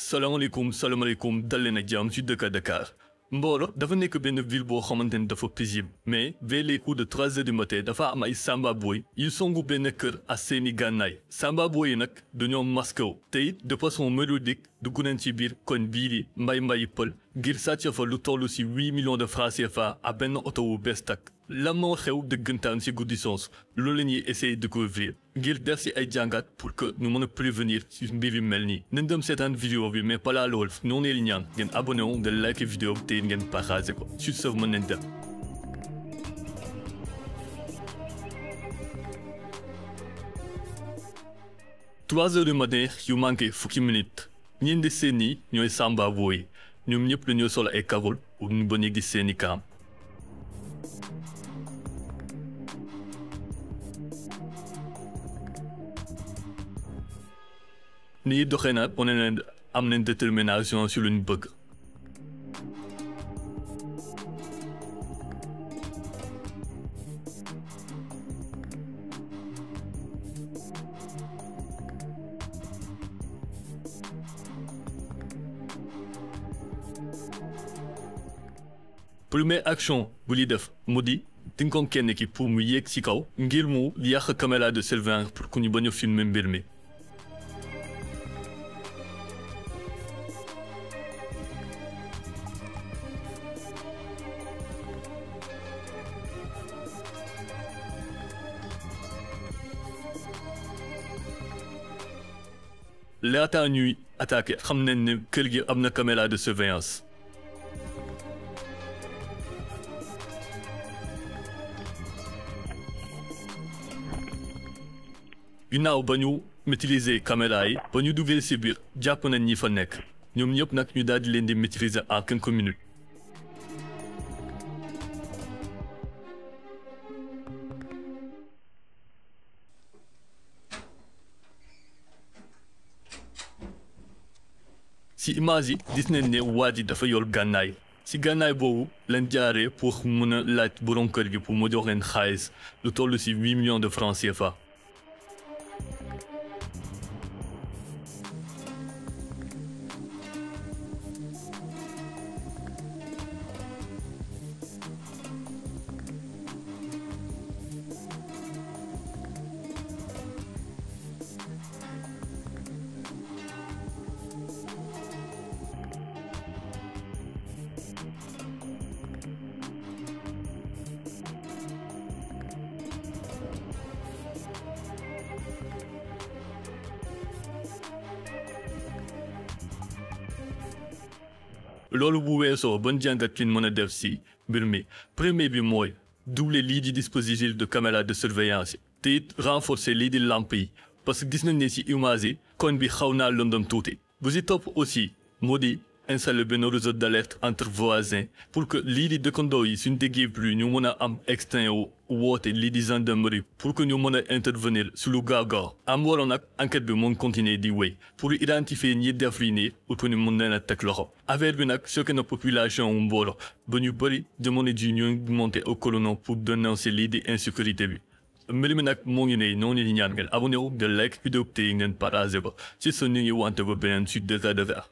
salaamaaleykum dal leen ak jàmm ci dëkk Dakar Mboro dafa nekk benn ville boo xamante ne dafa paisible mais vers les coups de 3 heures du matin dafa am ay samba boy yu songu benn kër ak seeni gànnaay samba boy yi nag dañoo masqué wu te it de façon mélodique dugg nañ ci biir koñ bii di mbay pël ngir sàcc fa lu toll ci 8 millions de francs CFA à benn oto wu bees tak lan moo xew dëggantaan ci guddi soosu loolu la ñuy essayer découvrir ngir def ci ay jàngat pour que ñu mën a prévenir ci mbir yu mel nii nañ dem seetaan vidéo bi mais balaa loolu noonu leen ñaan ngeen abonné wu ngeen like vidéo bi te ngeen partagé ko sur ce mën nañ dem. 3 heures du matin yu manqué fukki minutes ñi di seen nii ñooy samba boy ñoom ñëpp dañoo sol ay kagul pour ñu bañ a gis seeni kaam. nii doxee na wane na am nañ détermination ci lu ñu bëgg. première action bu li def mu di tinkoon kenn ki pour mu yéeg ci kaw ngir mu yàq caméra de surveillance pour ku ñu bañ a filmer mbir mi. laata ñuy attaqué xam nañ ne kër gi am na caméra de surveillance. ginnaaw ba ñu maîtriser caméra yi ba ñu duggee ci biir jàpp nañ ñi fa nekk ñoom ñëpp nag ñu daal di leen di maîtriser en quelques minutes. ci image yi gis nañ ne waa ji dafa yor gànnaay ci gànnaay boobu lañ jaaree pour mën a laaj borom kër gi pour mu jox leen xaalis lu toll ci 8 millions de francs CFA. loolu bu weesoo ban jàngat ki mën a def ci mbir mi premier bi mooy doubler lii di dispositif de caméra de surveillance te it renforcer lii di lampe yi parce que gis nañ ne ci image yi koñ bi xaw naa lëndëm tuuti bu ci topp aussi moo di installer benn réseau d'alerte entre voisins pour que lii di dëkkandoo yi suñ déggee plus ñu mën a am extinct wu woote lii di gendarmerie pour que ñu mën a intervenir su lu gaaw am waroon nag enquête bi mën continuer di wéy pour identifier ñi def lii nii pour que ñu mën leen a teg loxo affaire bi nag choqué na population wu Mboro ba ñu bëri jamono ji ñoo monté au colonel pour dénoncer lii di insécurité bi mbir mi nag moo ngi ne noonu di ñaan ngeen abonné wu de like vidéo te ngeen partagé ko ci sa ñu ngi wante ba beneen suite d'état de verre